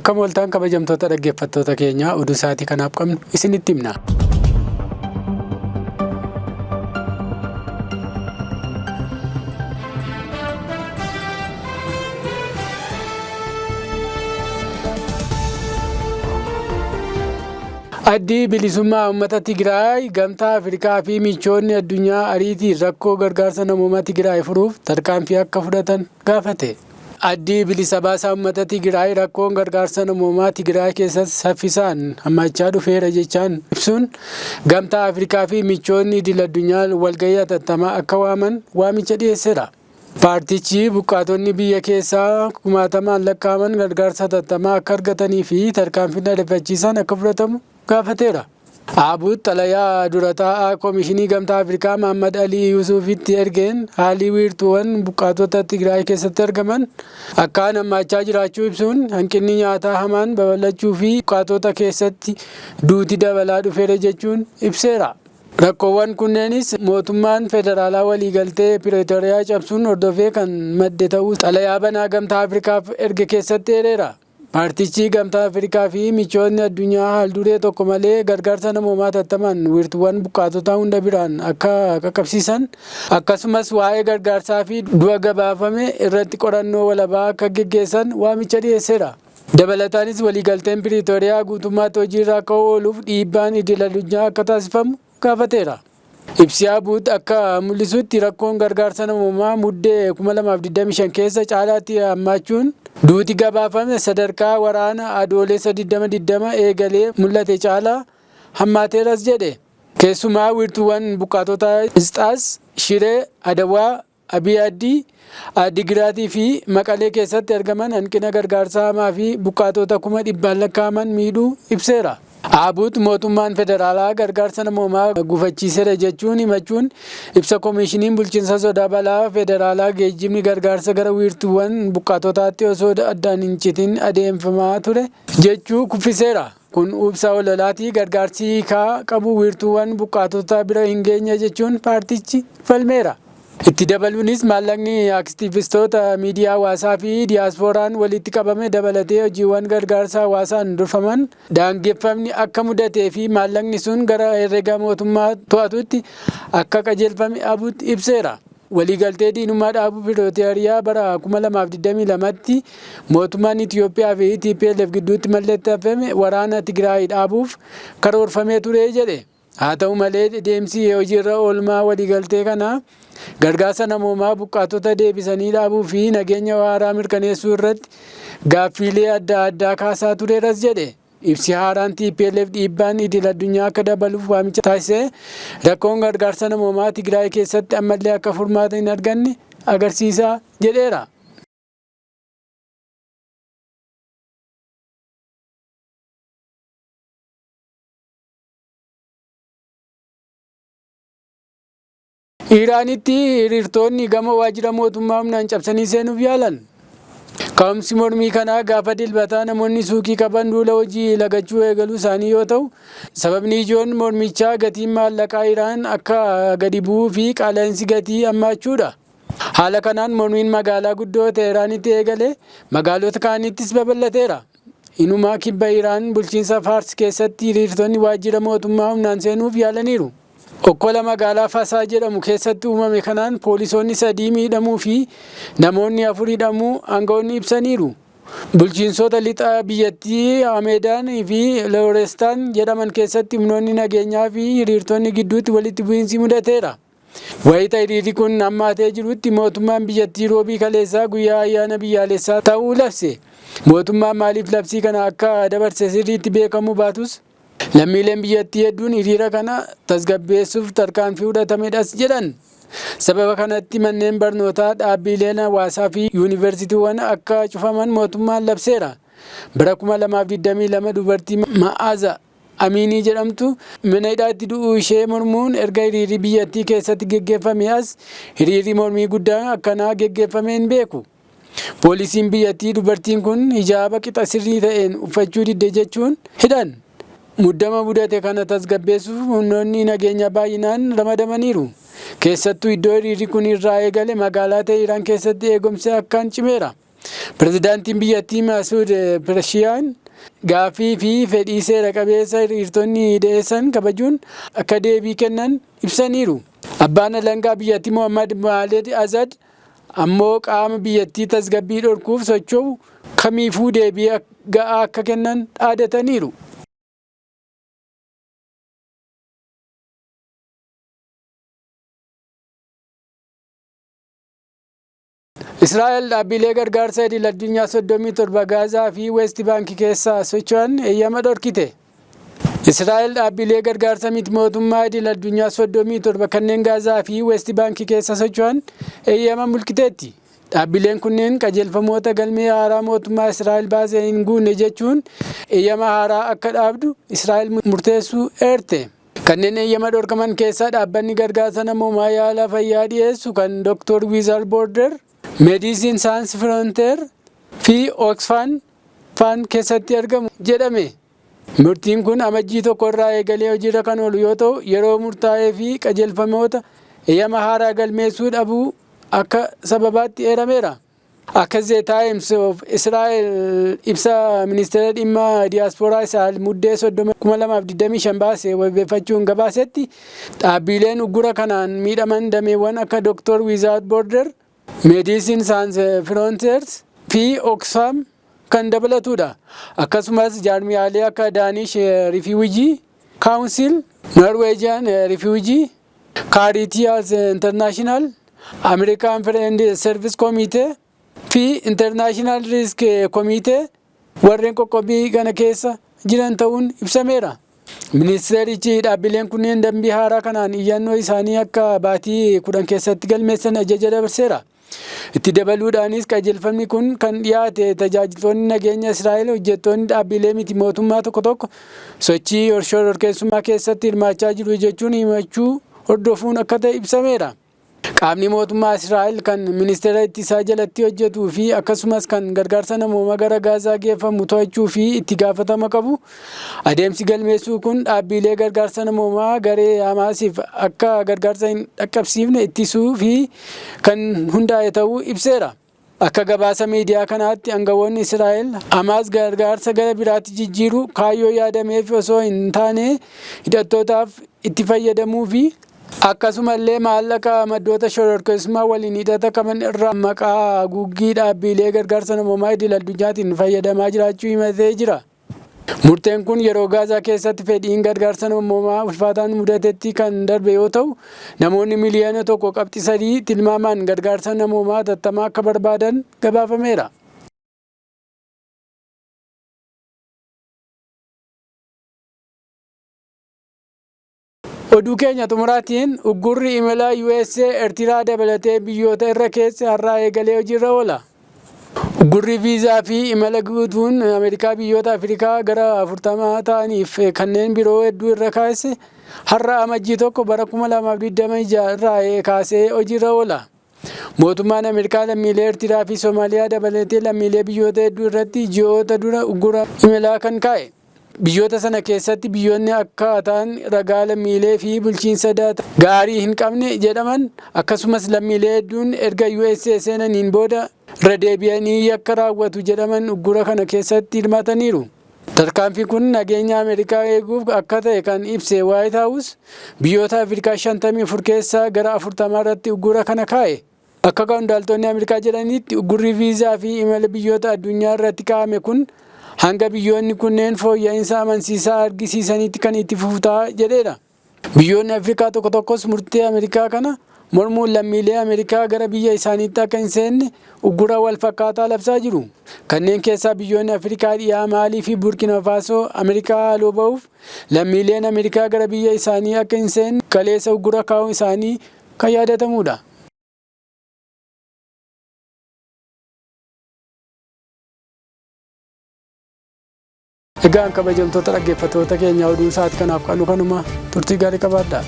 Akkam ooltaan kabajamtoota dhaggeeffattoota keenyaa, oduu sa'aatii kanaaf qabnu isinitti himna. Addi Bilisummaa Uummata Tigraay, Gamtaa Afrikaa fi michoonni addunyaa ariitiin rakkoo gargaarsa namoomaa Tigraay furuuf tarkaanfii akka fudhatan gaafate. Addi Bilisa Baasaa Uummata Tigraay rakkoon gargaarsa namoomaa Tigraay keessatti saffisaan hammaachaa dhufeera jechaan ibsuun, Gamtaa Afrikaa fi michoonni idil addunyaa walgahii hatattamaa akka waaman waamicha dhiyeesseera. Paartichi buqqaatonni biyya keessaa kumaatamaan lakkaa'aman gargaarsa hatattamaa akka argatanii fi tarkaanfiin ariifachiisaan akka fudhatamu gaafateera. ABUT xalayaa dura taa'aa Komishinii Gamtaa Afrikaa Mahaammad Alii Yuusuufitti ergeen, haalli wiirtuuwwan buqqaatota Tigraay keessatti argaman akkaan hammaachaa jiraachuu ibsuun, hanqinni nyaataa hamaan babal'achuu fi buqqaatota keessatti duuti dabalaa dhufeera jechuun ibseera. Rakkoowwan kunneenis mootummaan federaalaa waliigaltee Piriitooriyaa cabsuun hordofee kan madde ta'uu xalayaa banaa Gamtaa Afrikaaf erge keessatti eereera. Paartichi Gamtaa Afrikaa fi michootni addunyaa haal-duree tokko malee gargaarsa namoomaa hatattamaan wiirtuuwwan buqqaatotaa hunda biraan akka qaqqabsiisan, akkasumas waa'ee gargaarsaa fi du'a gabaafame irratti qorannoo walabaa akka geggeessan waamicha dhiyeesseera. Dabalataanis waliigalteen Piriitooriyaa guutummaatti hojiirra akka ooluuf dhiibbaan idil-addunyaa akka taasifamu gaafateera. Ibsi ABUT akka mul'isutti, rakkoon gargaarsa namoomaa Muddee 2025 keessa caalaatti hammaachuun, duuti gabaafame sadarkaa waraana Adoolessa 2020 eegalee mul'ate caalaa hammaateeras jedhe. Keessumaa wiirtuuwwan buqqaatotaa Isxaas, Shiree, Adawaa, Abiy Addii, Adigiraatii fi Maqalee keessatti argaman hanqina gargaarsaa hamaa fi buqqaatota kuma dhibbaan lakkaa'aman miidhuu ibseera. ABUT mootummaan federaalaa gargaarsa namoomaa gufachiiseera jechuun himachuun, ibsa Komishiniin Bulchiinsa Sodaa Balaa Federaalaa geejjibni gargaarsa gara wiirtuuwwan buqqaatotaatti osoo addaan hin citin adeemfamaa ture jechuu kuffiseera. Kun ibsa ololaatii, gargaarsi hiikaa qabu wiirtuuwwan buqqaatota bira hin geenye jechuun paartichi falmeera. Itti dabaluunis maallaqni aktiivistoota miidiyaa hawaasaa fi diyaaspooraan walitti qabame dabalatee hojiiwwan gargaarsa hawaasaan durfaman daangeffamni akka mudatee fi maallaqni sun gara herrega mootummaa to'atutti akka qajeelfame ABUT ibseera. Waliigaltee diinummaa dhaabuu Pirootiyaariyaa bara 2022tti mootummaan Itiyoophiyaa fi TPLF gidduutti mallatteeffame waraana Tigraay dhaabuuf karoorfamee ture jedhe. Haa ta'u malee, deemsi hojiirra oolmaa waliigaltee kanaa gargaarsa namoomaa, buqqaatota deebisanii dhaabuu fi nageenya waaraa mirkaneessuu irratti gaaffiilee adda addaa kaasaa tureeras jedhe. Ibsi haaraan TPLF dhiibbaan idil-addunyaa akka dabaluuf waamicha taasise rakkoon gargaarsa namoomaa Tigraay keessatti ammallee akka furmaata hin arganne agarsiisa jedheera. Iiraanitti hiriirtoonni gamoo waajjira mootummaa humnaan cabsanii seenuuf yaalan. Ka'umsi mormii kanaa gaafa Dilbataa namoonni suuqii qaban duula hojii lagachuu eegaluu isaanii yoo ta'u, sababni ijoon mormichaa gatiin maallaqaa Iraan akka gadi bu'uu fi qaala'insi gatii hammaachuudha. Haala kanaan mormiin magaalaa guddoo Teehraanitti eegale magaalota kaanittis babal'ateera. Inumaa kibba Iraan bulchiinsa Faars keessatti hiriirtonni waajjira mootummaa humnaan seenuuf yaalaniiru. Okkola magaalaa Fasaa jedhamu keessatti uumame kanaan poolisoonni sadii miidhamuu fi namoonni afur hidhamuu aanga'oonni ibsaniiru. Bulchiinsota lixa biyyattii Hameedaan fi Loorestaan jedhaman keessatti humnoonni nageenyaa fi hiriirtonni gidduutti walitti bu'iinsi mudateera. Wayita hiriirri kun hammaatee jirutti mootummaan biyyattii Roobii kaleessaa guyyaa ayyaana biyyaalessaa ta'uu labse. Mootummaan maaliif labsii kana akka dabarse sirriitti beekamuu baatus, lammiileen biyyattii hedduun hiriira kana tasgabbeessuuf tarkaanfii fudhatamedhas jedhan. Sababa kanatti manneen barnootaa, dhaabbiileen hawaasaa fi yuunivarsiitiiwwan akka cufaman mootummaan labseera. Bara 2022 dubartii Ma'aaza Amiinii jedhamtu mana hidhaatti du'uu ishee mormuun erga hiriirri biyyattii keessatti geggeeffamee as hiriirri mormii guddaan akkanaa geggeeffamee hin beeku. Poolisiin biyyattii dubartiin kun hijaaba qixa sirrii ta'een uffachuu didde jechuun hidhan. Muddama mudate kana tasgabbeessuuf humnoonni nageenyaa baay'inaan ramadamaniiru. Keessattuu iddoo hiriirri kun irraa eegale magaalaa Teehiraan keessatti eegumsi akkaan cimeera. Pirezidaantiin biyyattii Maasuud Pezeshkiyaan gaaffii fi fedhii seera qabeessa hiriirtonni dhiyeessan kabajuun akka deebii kennan ibsaniiru. Abbaan alangaa biyyattii Mohammad Maaled Azad ammoo qaama biyyattii tasgabbii dhorkuuf socho'u kamiifuu deebii ga'aa akka kennan dhaadataniiru. Israa'el dhaabbilee gargaarsa idil addunyaa 37 Gaazaa fi Weest Baankii keessa socho'an eeyyama dhorkite. Israa'el dhaabbilee gargaarsa miti mootummaa idil addunyaa 37 kanneen Gaazaa fi Weest Baankii keessa socho'an eeyyama mulqiteetti. Dhaabbileen kunneen qajeelfamoota galmee haaraa mootummaa Israa'el baasee hin guunne jechuun eeyyama haaraa akka dhaabdu Israa'el murteessuu eerte. Kanneen eeyyama dhorkaman keessaa dhaabbanni gargaarsa namoomaa yaala fayyaa dhiyeessu kan Doctor Without Border, Medicine Sans Frontier fi Oxfam faan keessatti argamu jedhame. Murtiin kun Amajjii 1 irraa eegalee hojiirra kan oolu yoo ta'u, yeroo murtaa'ee fi qajeelfamoota eeyyama haaraa galmeessuu dhabuu akka sababaatti eerameera. Akka The Times of Israel ibsa ministeera dhimma diyaaspooraa Israa'el Muddee 30, 2025 baase wabeeffachuun gabaasetti, dhaabbiileen uggura kanaan miidhaman dameewwan akka Doctor Without Border, Medicine Sans Frontiers fi Oxfam kan dabalatudha. Akkasumas jaarmiyaalee akka Danish Refugee Council, Norwegian Refugee Caritas International, American Friends Service Committee fi International Rescue Committee warreen qoqqobbii kana keessa jiran ta'uun ibsameera. Ministeerichi dhaabbileen kunneen dambii haaraa kanaan iyyannoo isaanii akka baatii 10 keessatti galmeessan ajaja dabarseera. Itti dabaluudhaanis qajeelfamni kun kan dhiyaate tajaajiltoonni nageenya Israa'el hojjettoonni dhaabbilee miti mootummaa tokko tokko sochii shororkeessummaa keessatti hirmaachaa jiru jechuun himachuu hordofuun akka ta'e ibsameera. Qaamni mootummaa Israa'el kan ministeera ittisaa jalatti hojjetuu fi akkasumas kan gargaarsa namoomaa gara Gaazaa geeffamu to'achuu fi itti gaafatama qabu adeemsi galmeessuu kun dhaabbilee gargaarsa namoomaa garee Hamaasiif akka gargaarsa hin dhaqqabsiifne ittisuu fi kan hundaa'e ta'uu ibseera. Akka gabaasa miidiyaa kanaatti angawoonni Israa'el Hamaas gargaarsa gara biraatti jijjiiruu kaayyoo yaadameef osoo hin taane hidhattootaaf itti fayyadamuu fi akkasumallee maallaqa maddoota shororkeessummaa waliin hidhata qaban irraa maqaa haguuggii dhaabbilee gargaarsa namoomaa idil addunyaatiin fayyadamaa jiraachuu himatee jira. Murteen kun yeroo Gaazaa keessatti fedhiin gargaarsa namoomaa ulfaataan mudatetti kan darbe yoo ta'u, namoonni miliyoona 1.3 tilmaamaan gargaarsa namoomaa hatattamaa akka barbaadan gabaafameera. Oduu keenya xumuraatiin uggurri imala USA Ertiraa dabalatee biyyoota irra keesse har'aa eegalee hojiirra oola. Uggurri viizaa fi imala guutuun Ameerikaa biyyoota Afrikaa gara 40 ta'aniif kanneen biroo hedduu irra kaase har'a Amajjii 1 bara 2026 irraa kaasee hojiirra oola. Mootummaan Ameerikaa lammiilee Ertiraa fi Somaaliyaa dabalatee lammiilee biyyoota hedduu irratti ji'oota dura uggura imalaa kan kaa'e. Biyyoota sana keessatti biyyoonni akkaataan ragaa lammiilee fi bulchiinsa daataa gaarii hin qabne jedhaman akkasumas lammiilee hedduun erga USA seenaniin booda irra deebi'anii yakka raawwatu jedhaman uggura kana keessatti hirmaataniiru. Tarkaanfiin kun nageenya Ameerikaa eeguuf akka ta'e kan ibse Waayit Haawus, biyyoota Afrikaa 54 keessaa gara 40 irratti uggura kana kaa'e. Akka qondaaltonni Ameerikaa jedhanitti uggurri viizaa fi imala biyyoota addunyaa irratti kaa'ame kun hanga biyyoonni kunneen fooyya'insa amansiisaa argisiisanitti kan itti fufu ta'a jedheera. Biyyoonni Afrikaa tokko tokkos murtee Ameerikaa kana mormuun lammiilee Ameerikaa gara biyya isaaniitti akka hin seenne uggura wal fakkaataa labsaa jiru. Kanneen keessaa biyyoonni Afrikaa dhihaa Maalii fi Burkina Faasoo Ameerikaa haaloo ba'uuf lammiileen Ameerikaa gara biyya isaanii akka hin seenne kaleessa uggura kaa'uun isaanii kan yaadatamuudha. Egaan kabajamtoota dhaggeeffattoota keenya oduun sa'aatii kanaaf qabnu kanuma turtii gaarii qabaadhaa.